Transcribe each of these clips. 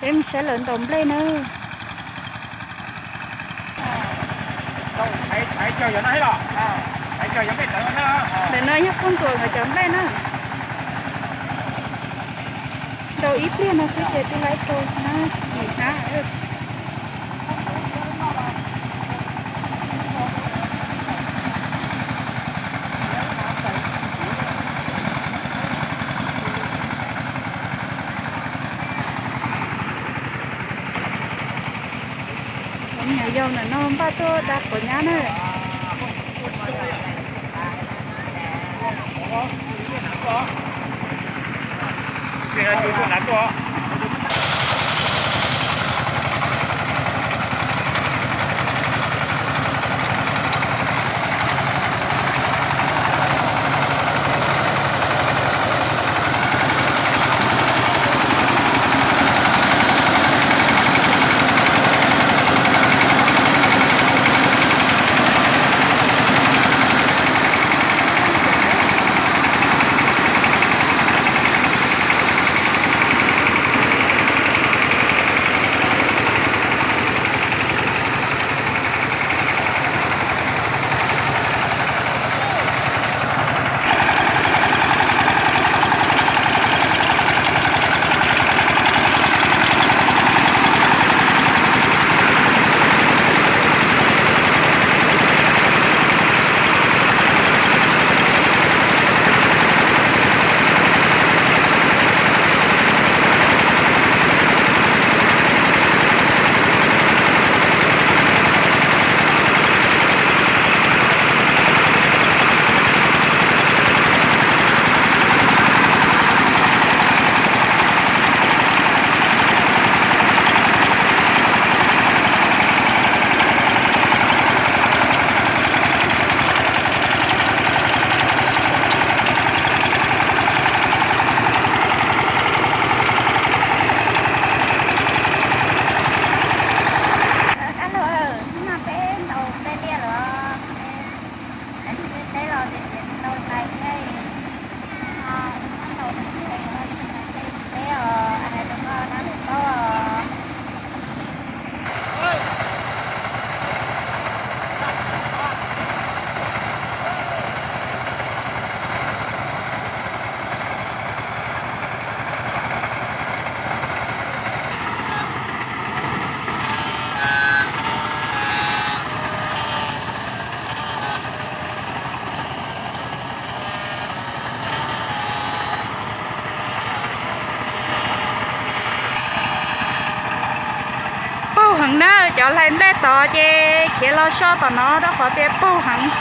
Peb mus saib lawv ntaus nplej na. Ntawm no yog pub ntsuas nkawd cov nplej na. Ntaus ib pliag no xwb ces twb laib rau na, yim hnab. Cov me nyuam yaus ntawm no npaj tuaj da quav nyab na. Ab lug, hnub no peb ntaus nplej liaj lawm, peb teb los tseem tsis tau tais thiab, ntaus nplej os, hais rau koj dab laug paub os. Puj heev na, cov hlais nplej tod ces khiav los so tom no rau qhov tias puj heev.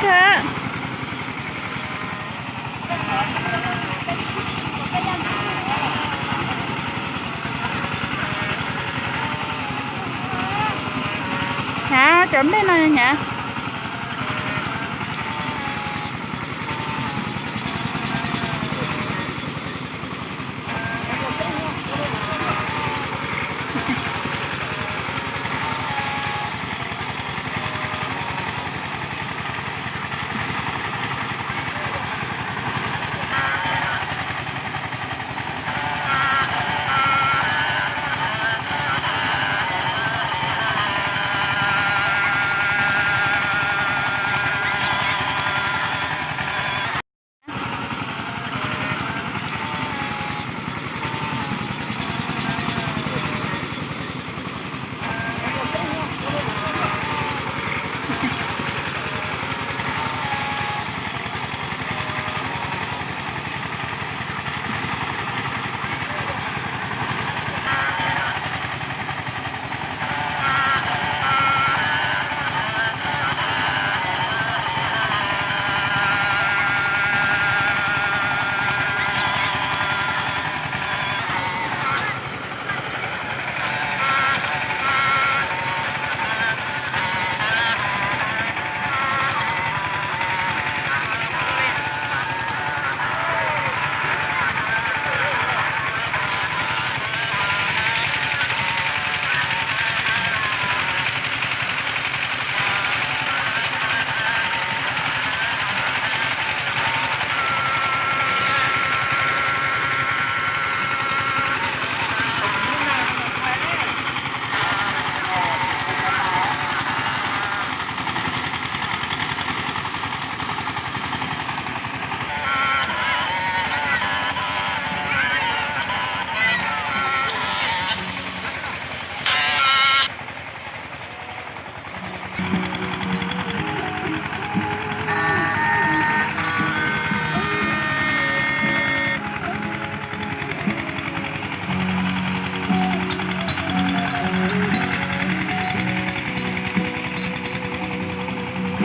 Kawg. Hnyav, cov nplej no hnyav.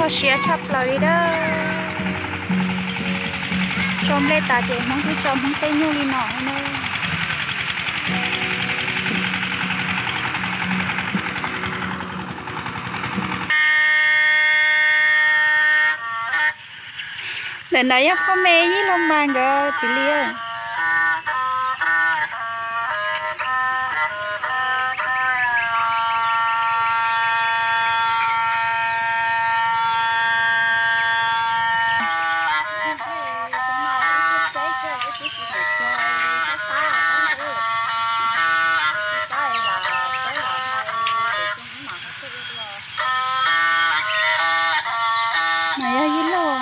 Kho siab tshaj plaws li dab. Tso nplej tas ces Hmoob twb tso Hmoob tej nyuj li no na. Ntawm no yog phoj me Yij Looj Mas nkawd txiv li. No yog Yij Looj.